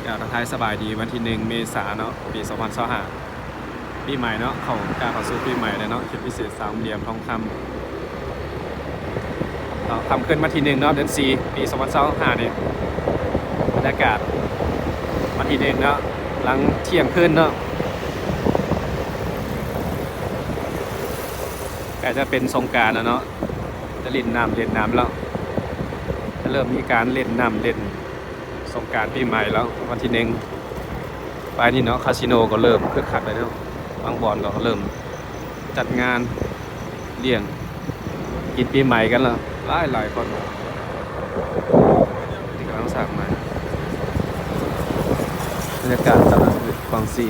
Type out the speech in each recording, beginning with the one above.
ກາບທັກທາຍສະບາຍດີ ວັນທີໜຶ່ງ ເມສາເນາະ ປີສອງພັນຊາວຫ້າ ປີໃໝ່ເນາະ ເຂົ້າ ກ້າວເຂົ້າສູ່ປີໃໝ່ແລ້ວເນາະ ເຂດພິເສດສາມຫຼ່ຽມທອງຄຳເນາະ ຄ່ຳຄືນວັນທີໜຶ່ງເນາະ ເດືອນສີ່ ປີສອງພັນຊາວຫ້ານີ້ ບັນຍາກາດວັນທີໜຶ່ງເນາະ ຫຼັງທ່ຽງຄືນເນາະ ໃກ້ຈະເປັນສົງການແລ້ວເນາະ ຈະຫຼິ້ນນ້ຳເຫຼັ້ນນ້ຳແລ້ວ ຈະເລີ່ມມີການເຫຼັ້ນນ້ຳເຫຼັ້ນ ສົງການປີໃໝ່ແລ້ວ ວັນທີໜຶ່ງ ປາຍນີ້ເນາະ ຄາສິໂນກໍເລີ່ມຄຶກຄັກແລ້ວເນາະ ບາງບ່ອນກໍເລີ່ມຈັດງານລ້ຽງກິນປີໃໝ່ກັນແລ້ວ ຫຼາຍໆຄົນ ທີ່ກຳລັງສ້າງໃໝ່ ບັນຍາກາດຕະຫຼາດກວາງຊີ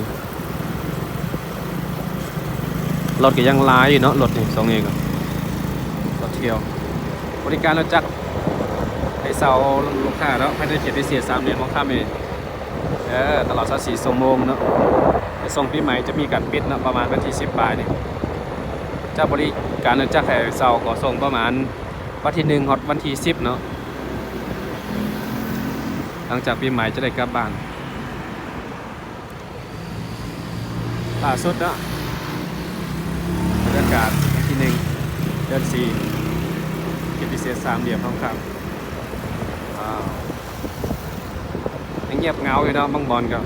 ລົດກໍຍັງຫຼາຍຢູ່ເນາະ ລົດນີ້ ຊ່ວງນີ້ກໍລົດທ່ຽວ ບໍລິການລົດຈັກໃຫ້ເຊົ່າລູກຄ້າເນາະ ພາຍໃນເຂດພິເສດສາມຫຼ່ຽມທອງຄຳນີ້ ເອີ ຕະຫຼອດຊາວສີ່ຊົ່ວໂມງເນາະ ແຕ່ຊ່ວງປີໃໝ່ຈະມີການປິດເນາະ ປະມານວັນທີສິບປາຍນີ້ ຈະບໍລິການລົດຈັກໃຫ້ເຊົ່າກໍຊ່ວງປະມານວັນທີໜຶ່ງຮອດວັນທີສິບເນາະ ຫຼັງຈາກປີໃໝ່ຈະໄດ້ກັບບ້ານ. ລ່າສຸດເນາະ ບັນຍາກາດວັນທີໜຶ່ງ ເດືອນສີ່ ເຂດພິເສດສາມຫຼ່ຽມທອງຄຳ ວ້າວ ຍັງງຽບເຫງົາຢູ່ເນາະ ບາງບ່ອນກໍ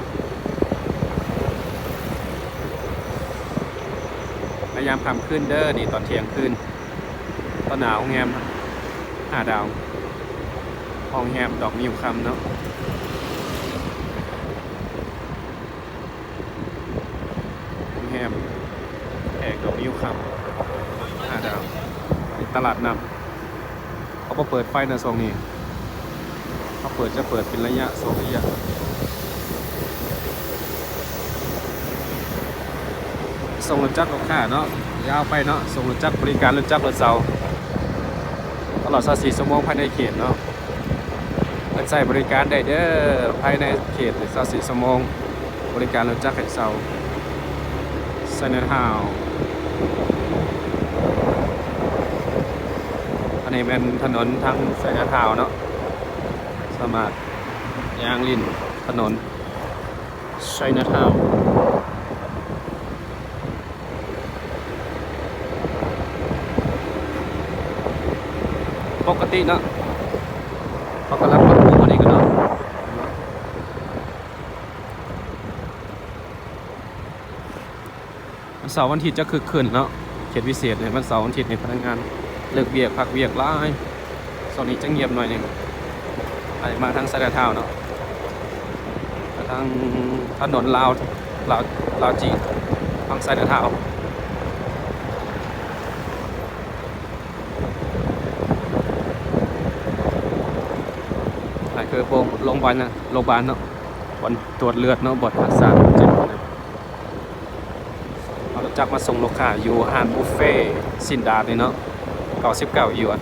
ໃນຍາມຄ່ຳຄືນເດີ ນີ້ຕອນທ່ຽງຄືນ ຕໍ່ໜ້າໂຮງແຮມຫ້າດາວ ໂຮງແຮມດອກງິ້ວຄຳເນາະ. ໂຮງແຮມແຂກດອກງິ້ວຄຳຫ້າດາວ ຕະຫຼາດນ້ຳ ເຂົາບໍ່ເປີດໄຟນະຊ່ວງນີ້ ເຂົາເປີດ ຈະເປີດເປັນໄລຍະສອງໄລຍະ ສົ່ງລົດຈັກລູກຄ້າເນາະ ຍາວໄປເນາະ ສົ່ງລົດຈັກ ບໍລິການລົດຈັກລົດເຊົ່າ ຕະຫຼອດຊາວສີ່ຊົ່ວໂມງພາຍໃນເຂດເນາະ. ເພິ່ນໃຊ້ບໍລິການໄດ້ເດີ ພາຍໃນເຂດຊາວສີ່ຊົ່ວໂມງ ບໍລິການລົດຈັກໃຫ້ເຊົ່າ ໄຊນາທາວ ອັນນີ້ແມ່ນຖະໜົນທາງໄຊນາທາວເນາະ ສາມາດຍ່າງຫຼິ້ນຖະໜົນໄຊນາທາວ. ປົກກະຕິເນາະ ເຂົາກຳລັງປັບປຸງອັນນີ້ກັນເນາະ ວັນເສົາວັນທິດຈະຄຶກຄື້ນເນາະ ເຂດພິເສດນີ້ ວັນເສົາວັນທິດນີ້ພະນັກງານເລີກວຽກ ພັກວຽກຫຼາຍ. ຊ່ວງນີ້ຈະງຽບໜ້ອຍໜຶ່ງ ອັນນີ້ມາທາງໄຊນາທາວເນາະ ມາທາງຖະໜົນລາວ ລາວ ລາວຈີນ ທາງໄຊນາທາວ ອັນນີ້ຄືໂຮງບານ ໂຮງບານເນາະ ບ່ອນຕວດເລືອດເນາະ ບ່ອນຮັກສາຄົນເຈັບ. ເອົາລົດຈັກມາສົ່ງລູກຄ້າຢູ່ຮ້ານບຸບເຟຊີ້ນດາດນີ້ເນາະ ເກົ້າສິບເກົ້າຢວນ.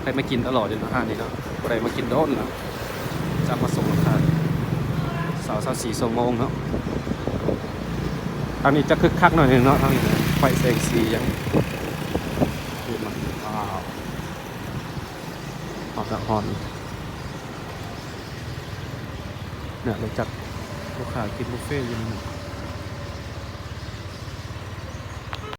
ເຄີຍມາກິນຕະຫຼອດຢູ່ເນາະ ຮ້ານນີ້ເນາະ ບໍ່ໄດ້ມາກິນດົນແລ້ວ. ຈັກມາສົ່ງລູກຄ້າ ເຊົ້າຊາວສີ່ຊົ່ວໂມງເນາະ. ທາງນີ້ຈະຄຶກຄັກໜ້ອຍໜຶ່ງເນາະ ທາງນີ້ນະ ໄຟແສງສີຫຍັງ ຮອດແລ້ວ ຮອດແລ້ວ ເນາະ ລົດຈັກ ລູກຄ້າກິນບຸບເຟຢູ່ນີ້.